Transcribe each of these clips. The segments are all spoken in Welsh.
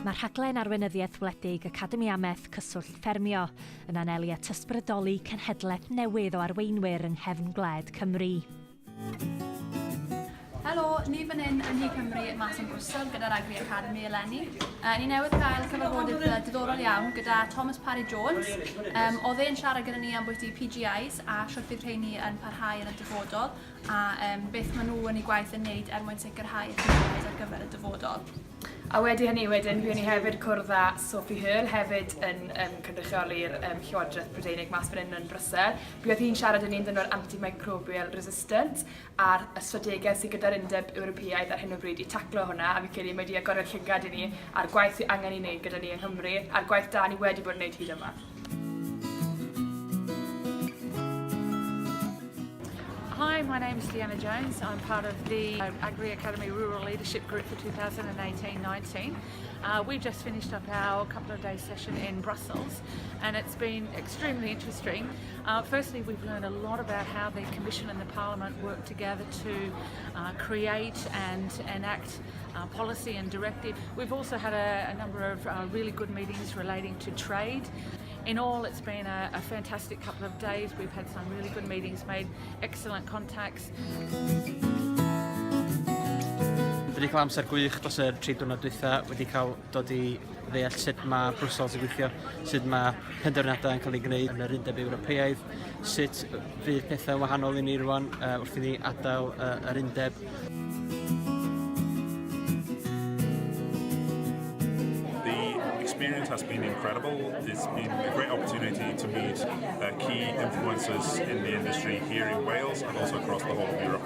Mae rhaglen arweinyddiaeth wledig Academi Amaeth Cyswllt Ffermio yn anelu at ysbrydoli cenhedlaeth newydd o arweinwyr yng nghefn gwlad Cymru. Helo, ni fan hyn yn Nhŷ Cymru mas yn Brwsel gyda'r Agri Academy eleni. Ni newydd gael cyfarfodydd diddorol iawn gyda Thomas Parry Jones. Oedd e'n siarad gyda ni am bwyty PGIs a shwt fydd rheini yn parhau yn y dyfodol a beth maen nhw yn eu gwaith yn wneud er mwyn sicrhau y PGIs ar gyfer y dyfodol. A wedi hynny wedyn, fuon ni hefyd cwrdd â Sophie Hurl, hefyd yn um, cynrychioli'r um, Llywodraeth Brydeinig mas fan hyn yn Brysel. Buodd hi'n siarad yn un o'r antimicrobial resistant a'r y strategaeth sydd gyda'r Undeb Ewropeaidd ar hyn o bryd i taclo hwnna, a fi'n credu mae wedi agoriad llygad i ni a'r gwaith sydd angen i wneud gyda ni yng Nghymru, a'r gwaith da ni wedi bod yn wneud hyd yma. Hi, my name is Deanna Jones. I'm part of the AgriAcademy Rural Leadership Group for 2018-19. We've just finished up our couple of day session in Brussels and it's been extremely interesting. Firstly, we've learned a lot about how the Commission and the Parliament work together to create and enact policy and directive. We've also had a number of really good meetings relating to trade. In all, it's been a fantastic couple of days. We've had some really good meetings, made excellent contacts. Dwi wedi cael amser gwych dros yr 3 diwrnod dwytha, wedi cael dod i ddeall sut mae Brussels yn gweithio, sut mae penderfyniadau yn cael eu gwneud yn yr Undeb Ewropeaidd, sut fydd pethau wahanol i ni rwan wrth i ni adael yr undeb. The experience has been incredible. It's been a great opportunity to meet key influencers in the industry here in Wales and also across the whole of Europe.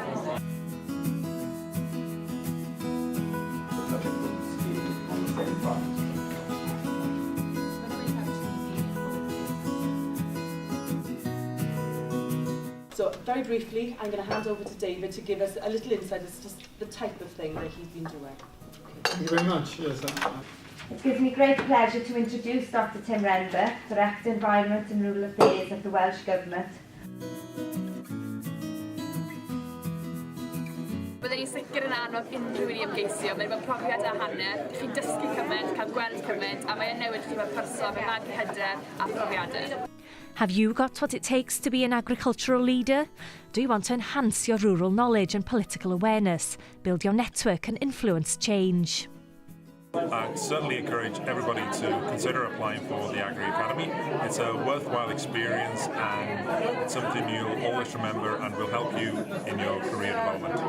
On the same front. So very briefly, I'm going to hand over to David to give us a little insight as to the type of thing that he's been doing. Thank you very much. Yes. It gives me great pleasure to introduce Dr Tim Rendbruch, Director Environment and Rural Affairs at the Welsh Government. Byddwn i'n sicr yn annog unrhyw un i ymgeisio. Mae'n bod profiad a hanner. Chi'n dysgu cymaint, cael gweld cymaint, a mae'n newid chi fel person, mae'n magu hyder a phrofiadau. Have you got what it takes to be an agricultural leader? Do you want to enhance your rural knowledge and political awareness, build your network and influence change? I'd certainly encourage everybody to consider applying for the Agri Academy. It's a worthwhile experience and it's something you'll always remember and will help you in your career development.